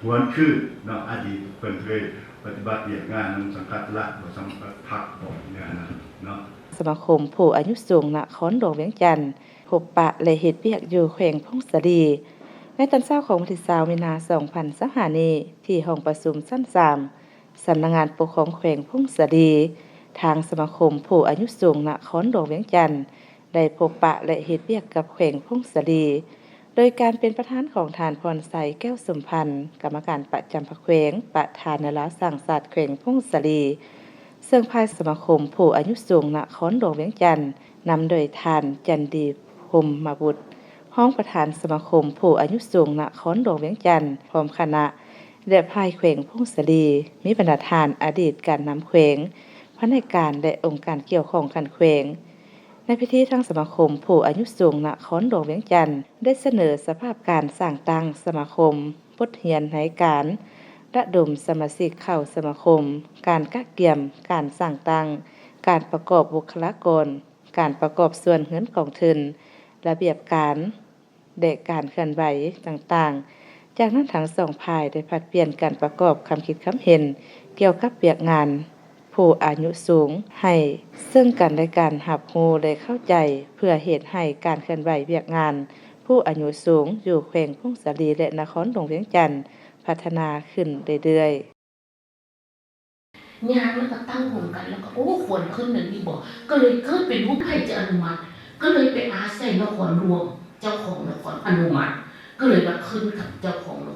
ຫວນຄືເນາະ ອະດີດເພິ່ນເຄີຍປະຕິບັດວຽກງານນຳສັງກັດລັດບໍ ສັງກັດພັກບໍ ແນວນັ້ນເນາະ. ສະມາຄົມຜູ້ອາຍຸສູງນະຄອນຫຼວງວຽງຈັນ ພົບປະ ແລະ ເຮັດວຽກຢູ່ແຂວງຜົ້ງສາລີ. ໃນຕອນເຊົ້າຂອງວັນທີຊາວ ມີນາ ສອງພັນຊາວຫ້ານີ້ ທີ່ຫ້ອງປະຊຸມຊັ້ນສາມ ສຳນັກງານປົກຄອງແຂວງຜົ້ງສາລີ, ທາງສະມາຄົມຜູ້ອາຍຸສູງນະຄອນຫຼວງວຽງຈັນ ໄດ້ພົບປະ ແລະ ເຮັດວຽກກັບແຂວງຜົ້ງສາລີ ໂດຍການເປັນປະທານຂອງທ່ານ ພອນໄຊ ແກ້ວສົມພັນ ກຳມະການປະຈຳພັກແຂວງ, ປະທານນາລາວສ້າງຊາດແຂວງຜົ້ງສາລີ, ເຊິ່ງພາຍສະມາຄົມຜູ້ອາຍຸສູງນະຄອນຫຼວງວຽງຈັນ ນຳໂດຍທ່ານ ຈັນດີ ພົມມະບຸດ ຮອງປະທານສະມາຄົມຜູ້ອາຍຸສູງນະຄອນຫຼວງວຽງຈັນ ພ້ອມຄະນະ ແລະ ພາຍແຂວງຜົ້ງສາລີ ມີບັນດາທ່ານອະດີດການນຳແຂວງ, ພະແນກການ ແລະ ອົງການກ່ຽວຂ້ອງຂັ້ນແຂວງ. ໃນພິທີ ທາງສະມາຄົມຜູ້ອາຍຸສູງນະຄອນຫຼວງວຽງຈັນ ໄດ້ສະເໜີສະພາບການສ້າງຕັ້ງສະມາຄົມ, ບົດຮຽນໃນການລະດົມສະມາຊິກເຂົ້າສະມາຄົມ, ການກະກຽມການສ້າງຕັ້ງ, ການປະກອບບຸກຄະລາກອນ, ການປະກອບສ່ວນເຮືອນກອງທຶນ, ລະບຽບການ ແລະ ການເຄື່ອນໄຫວຕ່າງໆ. ຈາກນັ້ນທັງສອງຝ່າຍໄດ້ຜັດປ່ຽນກັນປະກອບຄຳຄິດຄຳເຫັນກ່ຽວກັບວຽກງານຜູ້ອາຍຸສູງໃຫ້ເຊິ່ງກັນແລະກັນຮັບຮູ້ ແລະ ເຂົ້າໃຈ ເພື່ອເຮັດໃຫ້ການເຄື່ອນໄຫວວຽກງານຜູ້ອາຍຸສູງຢູ່ແຂວງຜົ້ງສາລີ ແລະ ນະຄອນຫຼວງວຽງຈັນ ພັດທະນາຂຶ້ນເລື້ອຍໆ. ຍ່າງແລ້ວກໍຕັ້ງໂຮມກັນ ແລ້ວກໍ ໂອ້ ຄວນຂຶ້ນແນວນີ້ບໍ ກໍເລີຍເກີດເປັນຮູບ ໃຜຈະອະນຸມັດ ກໍເລີຍໄປອາໄສນະຄອນຫຼວງ ເຈົ້າຄອງນະຄອນອະນຸມັດ ກໍເລີຍວ່າຂຶ້ນກັບເຈົ້າຄອງນະຄອນ.